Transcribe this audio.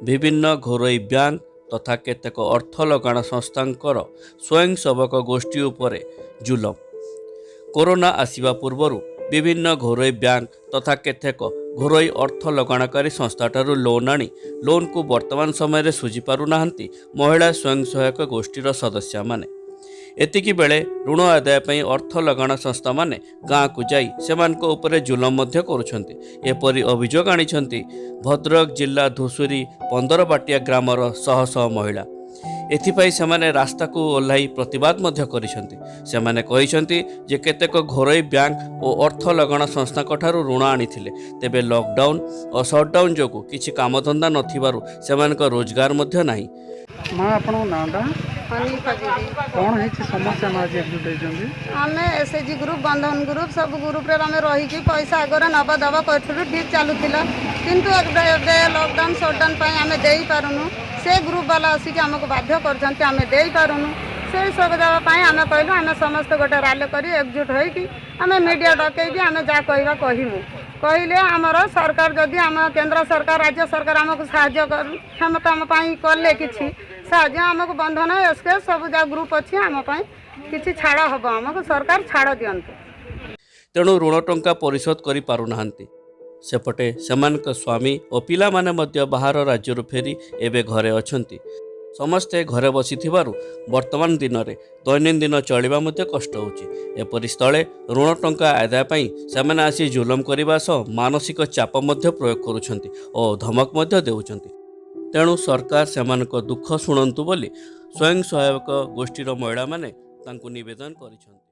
ବିଭିନ୍ନ ଘରୋଇ ବ୍ୟାଙ୍କ ତଥା କେତେକ ଅର୍ଥ ଲଗାଣ ସଂସ୍ଥାଙ୍କର ସ୍ୱୟଂସେବକ ଗୋଷ୍ଠୀ ଉପରେ ଜୁଲମ। କରୋନା ଆସିବା ପୂର୍ବରୁ ବିଭିନ୍ନ ଘରୋଇ ବ୍ୟାଙ୍କ ତଥା କେତେକ ଘରୋଇ ଅର୍ଥ ଲଗାଣକାରୀ ସଂସ୍ଥାଠାରୁ ଲୋନ୍ ଆଣି ଲୋନ୍କୁ ବର୍ତ୍ତମାନ ସମୟରେ ଶୁଝି ପାରୁନାହାନ୍ତି ମହିଳା ସ୍ୱୟଂ ସହାୟକ ଗୋଷ୍ଠୀର ସଦସ୍ୟମାନେ। ଏତିକି ବେଳେ ଋଣ ଆଦାୟ ପାଇଁ ଅର୍ଥ ଲଗାଣ ସଂସ୍ଥାମାନେ ଗାଁକୁ ଯାଇ ସେମାନଙ୍କ ଉପରେ ଜୁଲମ ମଧ୍ୟ କରୁଛନ୍ତି। ଏପରି ଅଭିଯୋଗ ଆଣିଛନ୍ତି ଭଦ୍ରକ ଜିଲ୍ଲା ଧୂସୁରୀ ପନ୍ଦରବାଟିଆ ଗ୍ରାମର ଶହ ଶହ ମହିଳା। ଏଥିପାଇଁ ସେମାନେ ରାସ୍ତାକୁ ଓହ୍ଲାଇ ପ୍ରତିବାଦ ମଧ୍ୟ କରିଛନ୍ତି। ସେମାନେ କହିଛନ୍ତି ଯେ କେତେକ ଘରୋଇ ବ୍ୟାଙ୍କ ଓ ଅର୍ଥ ଲଗାଣ ସଂସ୍ଥାଙ୍କଠାରୁ ଋଣ ଆଣିଥିଲେ। ତେବେ ଲକଡାଉନ୍ ଓ ସଟ୍ଡାଉନ୍ ଯୋଗୁଁ କିଛି କାମଧନ୍ଦା ନଥିବାରୁ ସେମାନଙ୍କ ରୋଜଗାର ମଧ୍ୟ ନାହିଁ। ମା, ଆପଣଙ୍କ ନାଁଟା? ହନିଫା ଦିଦି। କ'ଣ ହେଇଛି ସମସ୍ୟା ମା, ଆଜି ଏକଜୁଟ ହେଇଛନ୍ତି? ଆମେ ଏସ୍ଏଚଜି ଗ୍ରୁପ୍, ବନ୍ଧନ ଗ୍ରୁପ୍, ସବୁ ଗ୍ରୁପ୍ରେ ଆମେ ରହିକି ପଇସା ଆଗରେ ନେବା ଦେବା କରିଥିଲୁ, ଠିକ୍ ଚାଲୁଥିଲା। କିନ୍ତୁ ଏବେ ଲକଡାଉନ୍ ସଟଡାଉନ୍ ପାଇଁ ଆମେ ଦେଇପାରୁନୁ। ସେ ଗ୍ରୁପ୍ ବାଲା ଆସିକି ଆମକୁ ବାଧ୍ୟ କରୁଛନ୍ତି, ଆମେ ଦେଇପାରୁନୁ। ସେଇ ସବୁ ଦେବା ପାଇଁ ଆମେ କହିଲୁ, ଆମେ ସମସ୍ତେ ଗୋଟେ ରାଲି କରି ଏକଜୁଟ ହେଇକି ଆମେ ମିଡ଼ିଆ ଡକେଇକି ଆମେ ଯାହା କହିବା କହିବୁ। କହିଲେ ଆମର ସରକାର ଯଦି ଆମ କେନ୍ଦ୍ର ସରକାର, ରାଜ୍ୟ ସରକାର ଆମକୁ ସାହାଯ୍ୟ କରୁ, କ୍ଷମତା ଆମ ପାଇଁ କଲେ କିଛି ସାହାଯ୍ୟ ଆମକୁ, ବନ୍ଧନ, ଏସ୍କେ ସବୁ ଯାହା ଗ୍ରୁପ୍ ଅଛି, ଆମ ପାଇଁ କିଛି ଛାଡ଼ ହେବ, ଆମକୁ ସରକାର ଛାଡ଼ ଦିଅନ୍ତୁ। ତେଣୁ ଋଣ ଟଙ୍କା ପରିଶୋଧ କରିପାରୁନାହାନ୍ତି। ସେପଟେ ସେମାନଙ୍କ ସ୍ୱାମୀ ଓ ପିଲାମାନେ ମଧ୍ୟ ବାହାର ରାଜ୍ୟରୁ ଫେରି ଏବେ ଘରେ ଅଛନ୍ତି। ସମସ୍ତେ ଘରେ ବସିଥିବାରୁ ବର୍ତ୍ତମାନ ଦିନରେ ଦୈନନ୍ଦିନ ଚଳିବା ମଧ୍ୟ କଷ୍ଟ ହେଉଛି। ଏପରି ସ୍ଥଳେ ଋଣ ଟଙ୍କା ଆଦାୟ ପାଇଁ ସେମାନେ ଆସି ଜୁଲମ କରିବା ସହ ମାନସିକ ଚାପ ମଧ୍ୟ ପ୍ରୟୋଗ କରୁଛନ୍ତି ଓ ଧମକ ମଧ୍ୟ ଦେଉଛନ୍ତି। ତେଣୁ ସରକାର ସେମାନଙ୍କ ଦୁଃଖ ଶୁଣନ୍ତୁ ବୋଲି ସ୍ୱୟଂ ସହାୟକ ଗୋଷ୍ଠୀର ମହିଳାମାନେ ତାଙ୍କୁ ନିବେଦନ କରିଛନ୍ତି।